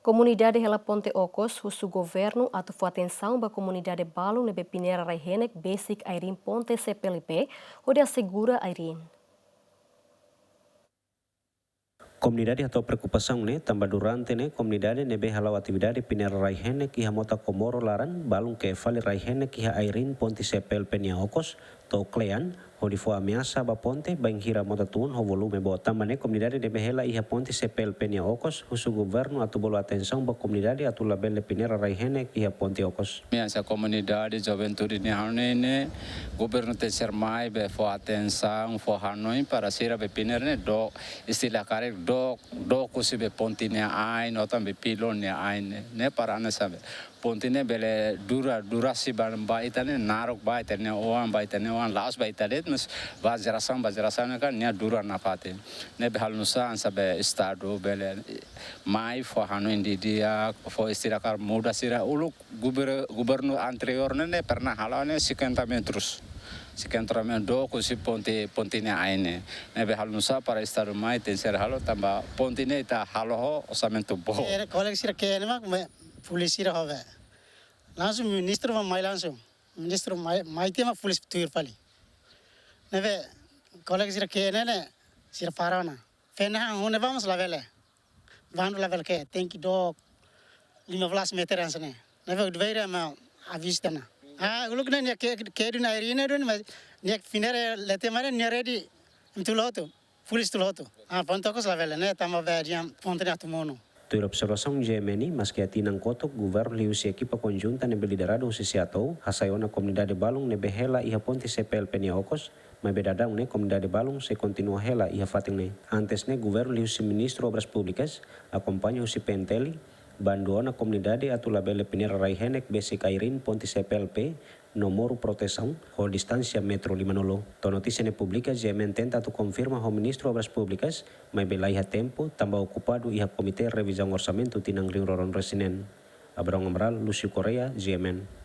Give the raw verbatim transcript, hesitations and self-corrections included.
Komunidade hela ponte okos husu governu atu fó atensaun ba komunidade balun ne'ebé peneira rai-henek besik ai-riin ponte C P L P, hodi asegura ai-riin. Komunidade hato'o preokupasaun ne'e tanba durante ne'e komunidade ne'ebé hala'o atividade peneira rai-henek iha mota Komoro laran, balun ke'e fali rai-henek iha ai-riin ponte C P L P nia okos, to'o kle'an, hodi fó ameasa ba ponte, bainhira mota tun ho volume boot. Tanba ne'e komunidade ne'ebé hela iha ponte C P L P nia okos husu governu atu bolu atensaun ba komunidade atu labele peneira rai-henek iha ponte okos. Ami hanesan komunidade, juventude nian hanoin ne'e, governu tenke ser mai be fó atensaun, fó hanoin para sira be peneira ne'e dook, istilah karik dook, dook husi be ponte nia ain, no tan be pilon nia ain ne'e, ne'e para hanesan be ponte ne'e bele dura, durasi ba, ba ita-nia naruk, ba ita-nia oan, ba ita-nia oan, la'ós ba ita de'it, mas ba jerasaun, ba jerasaun ne'e kan nia dura nafatin. Ne'ebé halo nu'usá hanesan be Estadu bele mai fó hanoin didi'ak, fó istilah karik muda sira uluk gover-, governu anteriór ne'e, ne'e pernah hala'o ne'e cinquenta metros. Cinquenta metros dook husi ponte, ponte nia ain ne'e. Ne'ebé halo nu'usá para Estadu mai tenke ser halo tanba ponte ne'e ita halo ho orsamentu boot. Eh, kolega sira ke'e ne'e mak, me, polísia sira ho be. Langsung ministru mak mai langsung. Ministru mai, mai tiha mak polísia tuir fali. Ne'ebé kolega sira ke'e ne'e, ne'e, sira para ona. Fene han hune vamos labele. Vamos labele ke, tenke dook lima belas meter hanesan ne'e. Ne'ebé duveira ma avista na. Ah, uluk ne'e nia ke, ke dun ai-riin ne'e dun, mas nia peneira leten mai ne'e nia redi. Mitu lotu. Polísia tuir lotu. Ah, ponte okos labele ne'e tanba be diam ponte ne'e atu monu. Tuir observasaun G M N, maski iha tinan kotuk, governu liuhusi ekipa konjunta ne'ebé lideradu husi SEATOU, hasai ona komunidade balun ne'ebé hela iha ponte C P L P nia okos, maibé daudaun ne'e komunidade balun sei kontinua hela iha fatin ne'e. Antes ne'e governu liuhusi Ministru Obras Públikas, akompaña husi P N T L, bandu ona komunidade atu labele peneira rai-henek besik ai-riin ponte C P L P, no moru protesaun, ho distánsia metru limanulu. To'o notísia ne'e publika, G M N tenta atu konfirma ho Ministru Obras Públikas, maibé laiha tempu, tanba okupadu iha Komité Revizaun Orsamentu tinan rihun rua ruanulu-resin-neen. Abrão Amaral, Lúcio Correia, G M N.